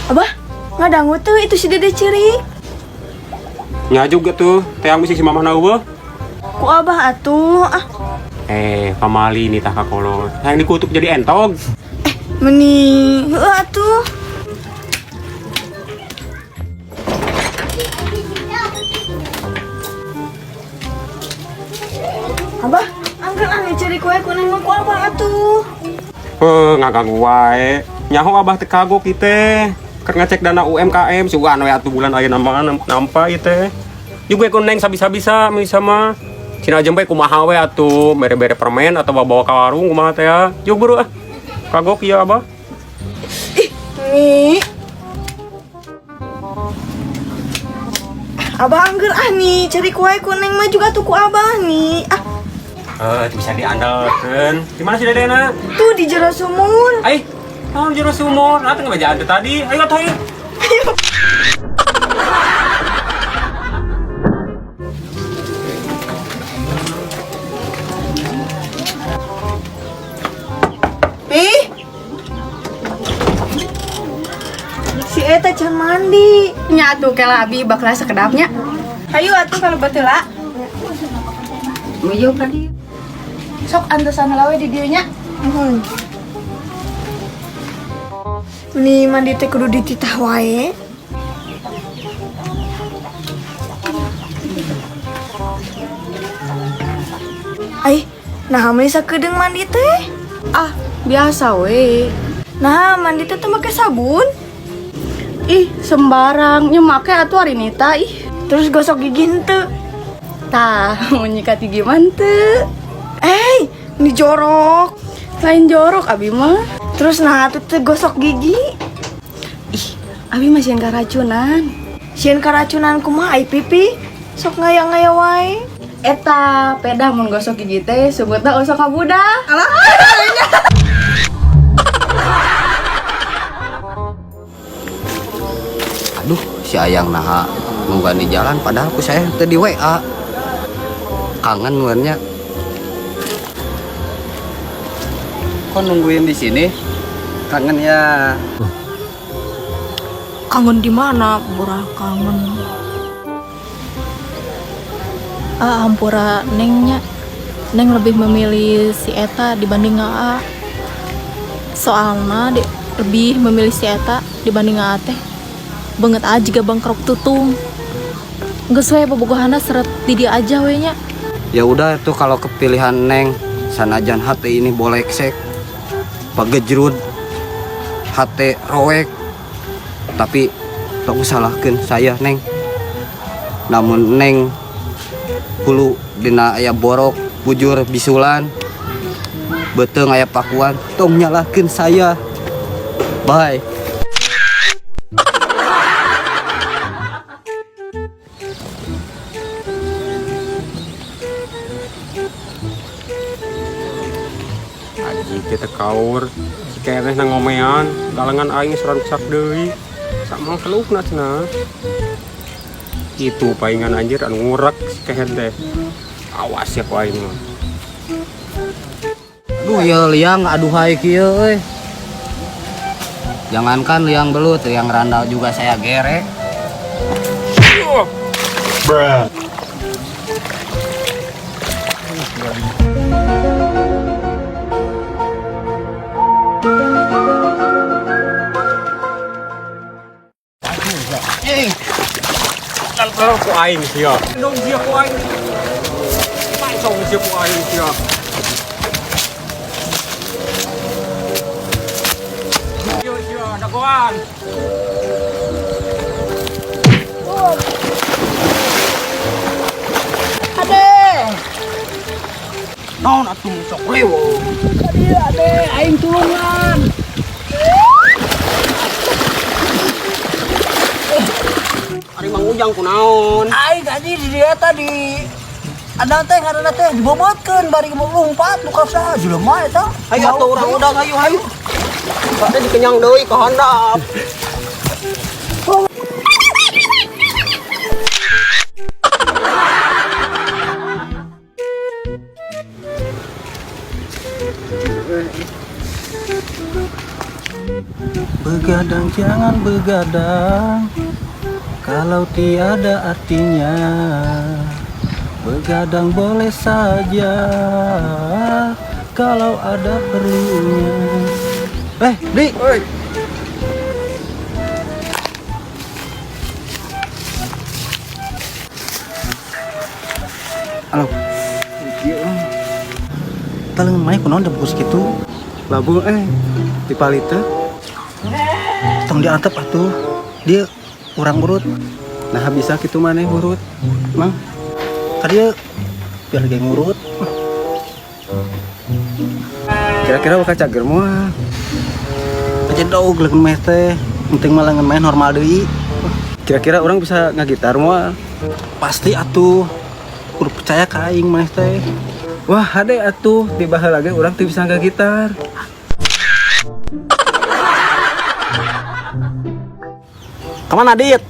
Abah, ngadangu tuh itu si Dede ceurik. Nya juga tuh, teang bisi si mamah na eueuh. Ku abah atuh ah. Pamali nih tah kakolot. Hayang dikutuk jadi entog. Meni heueuh atuh. Abah, angkeun anu ceurik wae ku neng mah ku abah atuh. Heuh, ngaganggu wae. Nyaho abah teu kagok ieu teh. Keur ngecek dana UMKM sugan we atuh bulan ayeuna mah nampa ieu teh. Juga ku neng sabisa-bisa bisa mah. Cina jempe kumaha we atuh, bere-bere permen atau bawa-bawa ka warung kumaha teh ya. Yuk buru ah. Kagok ieu abah. Ih, nih. Abah angger ah nih, cari wae ku neng mah juga tuh ku abah nih. Ah, Itu bisa diandalkeun. Di mana si Dedena? Tuh di jero sumur. Ai, naon jero sumur? Nah, teu ngabejaan teh tadi. Ayo atuh ayo. Ih. Si eta can mandi. Nya atuh kela abi bakal sekedapnya. Hayu atuh kalau betul lah. Muyu ka dieu. Sok antosan heula we di dieu nya. Nuhun. Meni mandi teh kudu dititah wae. Ai, nah meni sakedeung mandi teh? Ah, biasa we. Nah, mandi teh teu make sabun. Ih, sembarang. Nya make atuh ari nita ih. Terus gosok gigi henteu. Tah, mun nyikat gigi mah henteu. Ini jorok. Lain jorok abi mah. Terus nah atuh teh gosok gigi. Ih, abi mah sieun karacunan. Sieun karacunan kumaha ai pipi? Sok ngaya-ngaya wae. Eta, pedah mun gosok gigi teh sebutna osok kabudah. Alah. Aduh, si Ayang naha nungguan di jalan padahal ku saya teh di WA. Kangen nya. Kok nungguin di sini? Kangen ya. Kangen di mana? Burah kangen. Ah, ampura nengnya. Neng lebih memilih si eta dibanding Aa. Soalna lebih memilih si eta dibanding Aa teh. Banget aja juga bangkrok tutung. Geus we bobogohanna seret di dia aja we nya. Ya udah tuh kalau kepilihan Neng, sanajan hati ini boleksek, pagejrud, hati roek, tapi tong salahkeun saya Neng. Namun Neng hulu dina aya borok, bujur bisulan, beuteung aya pakuan, tong nyalahkeun saya. Bye. Aji teh kaur, si keneh na ngomean, galengan aing geus ruksak deui. Samang selukna cenah. Itu paingan anjir anu ngurek si kehed teh. Awas ya ku aing mah. Aduh ya liang aduhai kieu euy. Jangankan liang belut, liang randal juga saya gerek. Bruh. Ku aing sia. Dong sia ku aing. Pancong sia ku aing sia. Yo sia dagoan. Ade. Naon atuh sok lewo. Ade, ade, aing tulungan. Ari Mang Ujang kunaon? Aing tadi di dia tadi. Ada teh ngaranna teh dibobotkeun bari lompat nu ka saha jelema eta. Hayu atuh urang udang hayu hayu. Bade dikenyang deui ka handap. Begadang jangan begadang kalau tiada artinya. Begadang boleh saja kalau ada perlunya. Eh, Di. Oi. Halo. Tah leungeun maneh kunaon dibungkus kitu? Labu dipalita. Tong diantep atuh. Dia urang urut. Nah bisa kitu maneh urut. Mang, Ka dieu biar lagi ngurut. Kira-kira bakal cager moal? Aja dog leungeun maneh teh. Penting mah leungeun maneh normal deui. Kira-kira urang bisa ngagitar moal? Pasti atuh. Kudu percaya ka aing maneh teh. Wah, hade atuh, ti baheula ge urang teu bisa ngagitar. Kemana, Dit?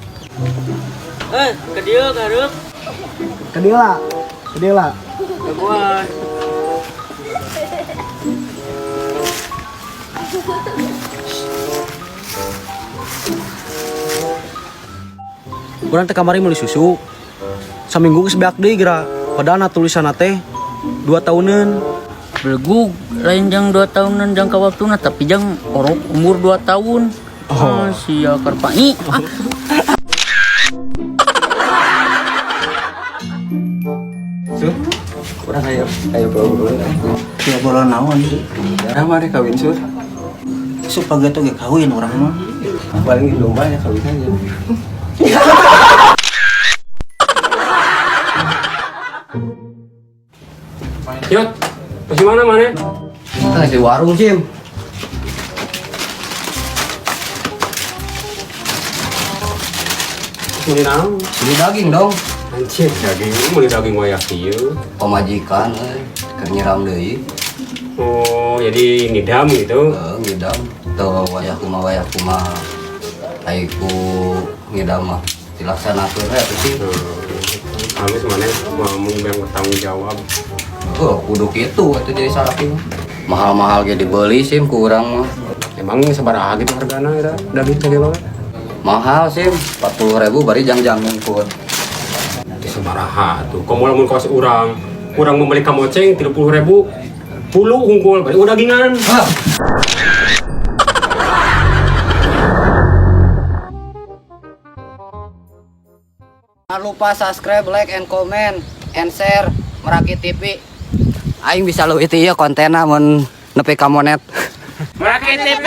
Ke dieu gareup. Ka dieu lah. Ka dieu lah. Jagoan. Urang teh kamari meuli susu. Saminggu geus beak deui geura. Padahal na tulisanna teh 2 tahunan. Belegug lain jang 2 tahunan jangka waktuna, tapi jang orok umur 2 tahun. Oh. Ah, sia karpai. Ah. Sur, urang ayo ayo bawa. Ya bola naon deui. Ya maneh kawin, Sur. Sok pageto ge kawin urang mah. Paling domba ya kawin aja. Yot, masih mana mana? Kita di warung, Sim. Beli naon? Beli daging dong. Anjir, daging, beli daging wayah kieu. Pamajikan keur nyiram deui. Oh, jadi ngidam gitu. Heeh, ngidam. Teu wayah kumaha wayah kumaha. Ai ku ngidam mah dilaksanakeun we atuh sih. Halus mana mau yang bertanggung jawab. Oh, kudu kitu atuh jadi salaki mah. Mahal-mahal ge dibeli sim ku urang mah. Emang sabaraha gitu hargana eta daging sakilo? Mahal sim, 40.000 bari jang-jang ngungkul. Teu sabaraha tuh. Komo lamun kawas urang, urang membeli kamoceng 30.000 puluh hungkul bari udah dagingan. Hah. Jangan lupa subscribe, like, and comment, and share Meraki TV. Aing bisa leuwih ti ieu kontenna mun nepi ka monet. Meraki TV.